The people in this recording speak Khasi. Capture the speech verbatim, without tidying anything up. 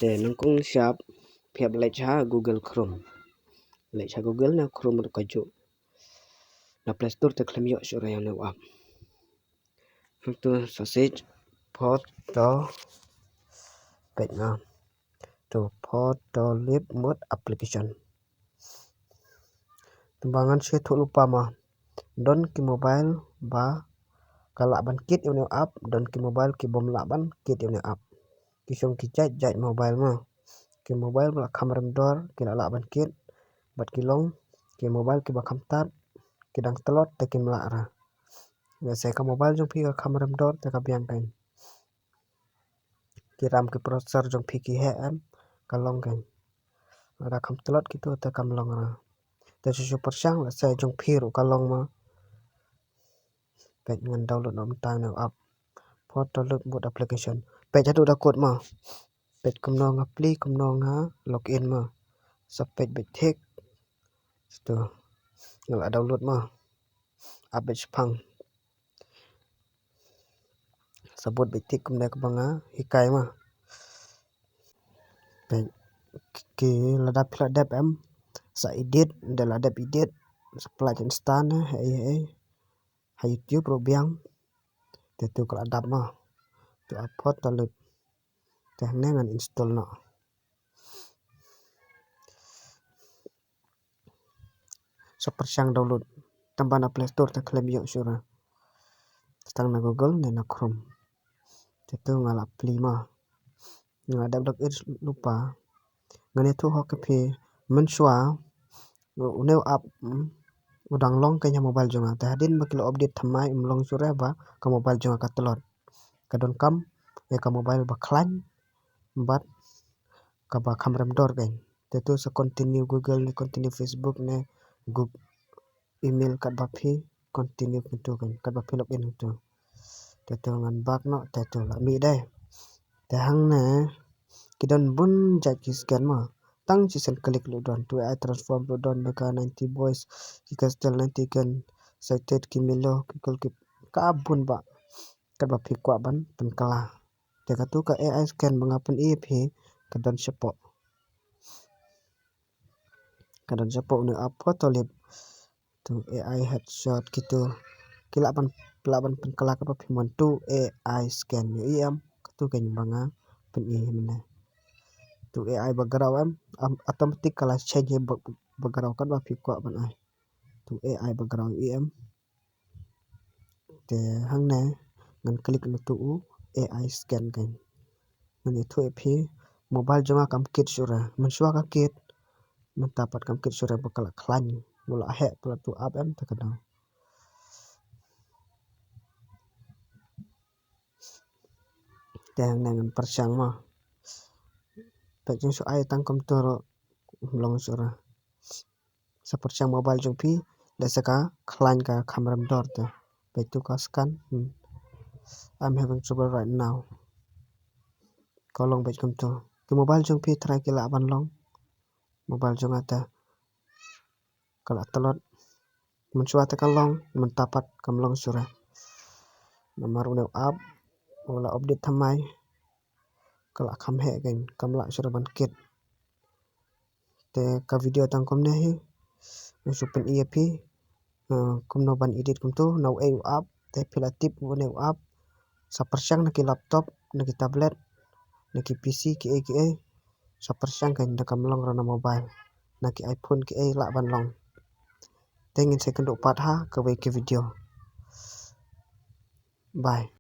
Te nangkung shap phi hap leit ha Google Chrome. Leit ha Google ne Chrome ruh ka juh. Na Play Store te khlem ïoh shuh re ïa une u app. Hangtu sa search Photo, peit na. To Photolib mut application. Te ba ngan shu ïathuh lypa ma. Don ki mobile ba ka lah ban kit ïa une u app, don ki mobile ki bym lah ban kit ïa une u app. Ki shong ki jait jait mobile ma. Ki mobile ba la kham rem dor ki la lah ban kit, bad ki long ki mobile kiba kham tad, ki dang tlot te kim lah ra. Lehse ka mobile jong phi ka kham rem dor te ka biang kein. Ki RAM ki processor jong phi ki heh em, ka long kein. Lada kham tlot kitu te kam long ra. Te shu shu pyrshang, lehse jong phi ruh ka long ma. Peit ngan download noh mynta une u app. Photolib mut application. Peit haduh da kut ma. Peit kumno nga plie, kumno nga login ma. Sa peit beit thik. Situ. Nga la download ma. App beit shipang. Sa bud beit thik kumne kaba nga hikai ma. Peit ki lada phi la dep em, sa edit, da la dep edit, sa pynlait Insta ne, ha ei ha ei. Ha YouTube ruh biang. Te tu ka la dap ma. Tu Photolib. Te hangne ngan install noh. Sa pyrshang download. Tang ba na Play Store te khlem ïoh shuh ra. Tang na Google ne na Chrome. Te tu nga la plie ma. Nga dep login lypa. Ngan ïathuh hok ïa phi mynshuwa une u app, mm, u dang long kein ha mobile jong nga. Te hadien ba ki la update thymmai, ym long shuh re ba ka mobile jong nga ka tlot. Ka donkam ïa ka mobile ba khlaiñ bad kaba kham rem dor kein. Te tu sa continue Google ne continue Facebook ne Google email katba phi continue kumtu kein, katba phi login kumtu. Te tu ngan back noh, te tu la mih dei. Te hangne ki don bun jait ki scan ma. Tang shisien click ruh don, tu A I transform ruh don, Mega ninety boys, ki Castle ninety gun, sighted, ki Milo, ki Cool, ki ka bun ba. Katba phi kwah ban pynkylla. Te katu ka A I scan ba nga pyni ïa phi ka don shapoh. Ka don shapoh une u app Photolib. Tu A I headshot kitu. Ki lah ban, lah ban pynkylla katba phi mon, tu A I scan, ïohi em. Katu kein ba nga pyni mynne. Tu A I background em, am, automatic ka la change hi ba, background katba phi kwah ban ai. Tu A I background, ïohi em. Te hangne ngan click na tu u A I scan kein. Ngan ïathuh ïa phi mobile jong nga kam kit shuh re. Mynshuwa ka kit, mynta pat kam kit shuh re ba ka la khlaiñ. U la heh palat tu app em te ka dang. Te hangne ngan pyrshang ma. Peit jong shu ai tang kumtu ruh ym long shuh re. Sa pyrshang mobile jong phi, lehse ka khlaiñ, ka kham rem dor te. Peit tu ka scan. Hmm. I'm having trouble right now. Ka long beit kumtu. Ki mobile jong phi trai ki lah ban long. Mobile jong nga te ka la tlot. Mynshuwa te ka long, mynta pat kam long shuh re. Namar une u app u la update thymmai. Ka la kham heh kein, kam lah shuh re ban kit. Te ka video tang kumne hi. Nga shu pyni ïa phi, eh, kumno ban edit kumtu na uei u app. Te phi la tip une u app, sa pyrshang na ki laptop, na ki tablet, na ki P C, kiei kiei. Sa pyrshang kein, da kam long re na mobile. Na ki iPhone kiei lah ban long. Te ngin sa ïakynduh pat ha kawei ka video. Bye.